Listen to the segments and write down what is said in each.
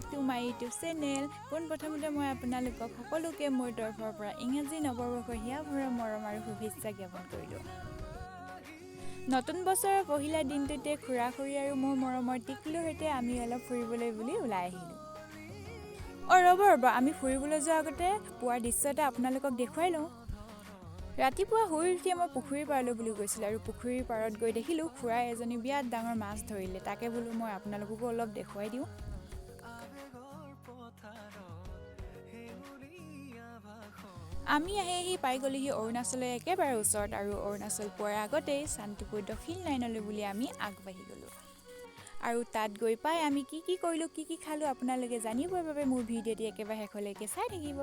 Back to my YouTube channel. পোনপ্ৰথমতে মই আপোনালোকক সকলোকে মোৰ তৰফৰ পৰা ইংৰাজী নৱবৰ্ষৰ হিয়া ভৰা মৰম আৰু শুভেচ্ছা জ্ঞাপন কৰিলোঁ। নতুন বছৰৰ পহিলা দিনটোতে খুৰা খুৰী আৰু মোৰ মৰমৰ টিকলুৰ সৈতে আমি অলপ ফুৰিবলৈ বুলি ওলাই আহিলোঁ। অঁ, ৰ'ব ৰ'ব, আমি ফুৰিবলৈ যোৱাৰ আগতে পুৱাৰ দৃশ্য এটা আপোনালোকক দেখুৱাই লওঁ। ৰাতিপুৱা শুই উঠিয়ে মই পুখুৰীৰ পাৰলৈ বুলি গৈছিলোঁ আৰু পুখুৰীৰ পাৰত গৈ দেখিলোঁ খুৰাই এজনী বিৰাট ডাঙৰ মাছ ধৰিলে। তাকে বোলো মই আপোনালোককো অলপ দেখুৱাই দিওঁ। আমি আহি আহি পাই গ'লোহি অৰুণাচলৰ একেবাৰে ওচৰত আৰু অৰুণাচল পোৱাৰ আগতেই শান্তিপুৰ দক্ষিণ লাইনলৈ বুলি আমি আগবাঢ়ি গ'লোঁ। আৰু তাত গৈ পাই আমি কি কি কৰিলোঁ, কি কি খালোঁ আপোনালোকে জানিবৰ বাবে মোৰ ভিডিঅ'টি একেবাৰে শেষলৈকে চাই থাকিব।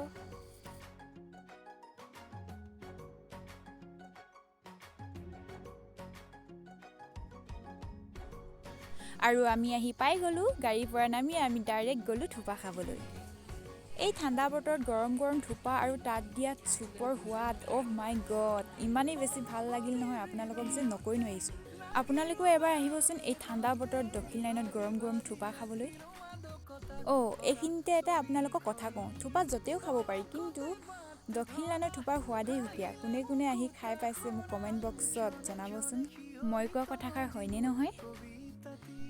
আৰু আমি আহি পাই গ'লোঁ, গাড়ীৰ পৰা নামি আমি ডাইৰেক্ট গ'লোঁ থোপা খাবলৈ। এই ঠাণ্ডা বতৰত গৰম গৰম থোপা আৰু তাত দিয়া চুপৰ সোৱাদ, অহ মাই গড, ইমানেই বেছি ভাল লাগিল নহয় আপোনালোকক যে নকৈ নোৱাৰিছোঁ। আপোনালোকেও এবাৰ আহিবচোন এই ঠাণ্ডা বতৰত দক্ষিণ লাইনত গৰম গৰম থোপা খাবলৈ। অ', এইখিনিতে এটা আপোনালোকক কথা কওঁ, থোপা য'তেও খাব পাৰি, কিন্তু দক্ষিণ লাইনৰ থোপাৰ সোৱাদেই সুকীয়া। কোনে কোনে আহি খাই পাইছে মোক কমেণ্ট বক্সত জনাবচোন, মই কোৱা কথাষাৰ হয়নে নহয়।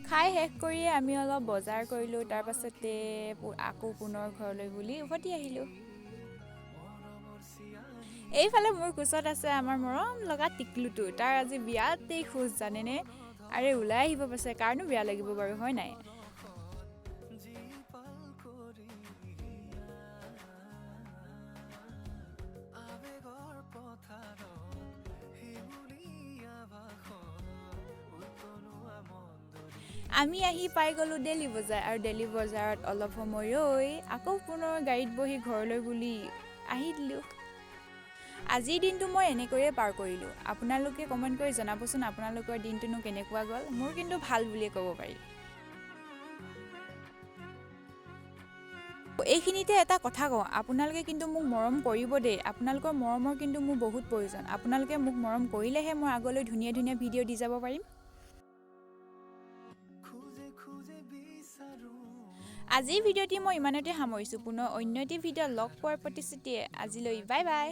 খাই শেষ কৰিয়ে আমি অলপ বজাৰ কৰিলোঁ, তাৰ পাছতে আকৌ পুনৰ ঘৰলৈ বুলি উভতি আহিলোঁ। এইফালে মোৰ কোচত আছে আমাৰ মৰম লগা টিকলুটো, তাৰ আজি বিৰাটেই খোজ জানেনে। আৰে ওলাই আহিব পাইছে, কাৰণো বেয়া লাগিব বাৰু, হয় নাই। আমি আহি পাই গ'লোঁ দেইলী বজাৰ আৰু দেইলী বজাৰত অলপ সময় ৰৈ আকৌ পুনৰ গাড়ীত বহি ঘৰলৈ বুলি আহি দিলোঁ। আজিৰ দিনটো মই এনেকৈয়ে পাৰ কৰিলোঁ। আপোনালোকে কমেণ্ট কৰি জনাবচোন আপোনালোকৰ দিনটোনো কেনেকুৱা গ'ল। মোৰ কিন্তু ভাল বুলিয়ে ক'ব পাৰি। এইখিনিতে এটা কথা কওঁ, আপোনালোকে কিন্তু মোক মৰম কৰিব দেই। আপোনালোকৰ মৰমৰ কিন্তু মোৰ বহুত প্ৰয়োজন। আপোনালোকে মোক মৰম কৰিলেহে মই আগলৈ ধুনীয়া ধুনীয়া ভিডিঅ' দি যাব পাৰিম। আজিৰ ভিডিঅ'টি মই ইমানতে সামৰিছোঁ। পুনৰ অন্য এটি ভিডিঅ' লগ পোৱাৰ প্ৰতিশ্ৰুতিয়ে আজিলৈ বাই বাই।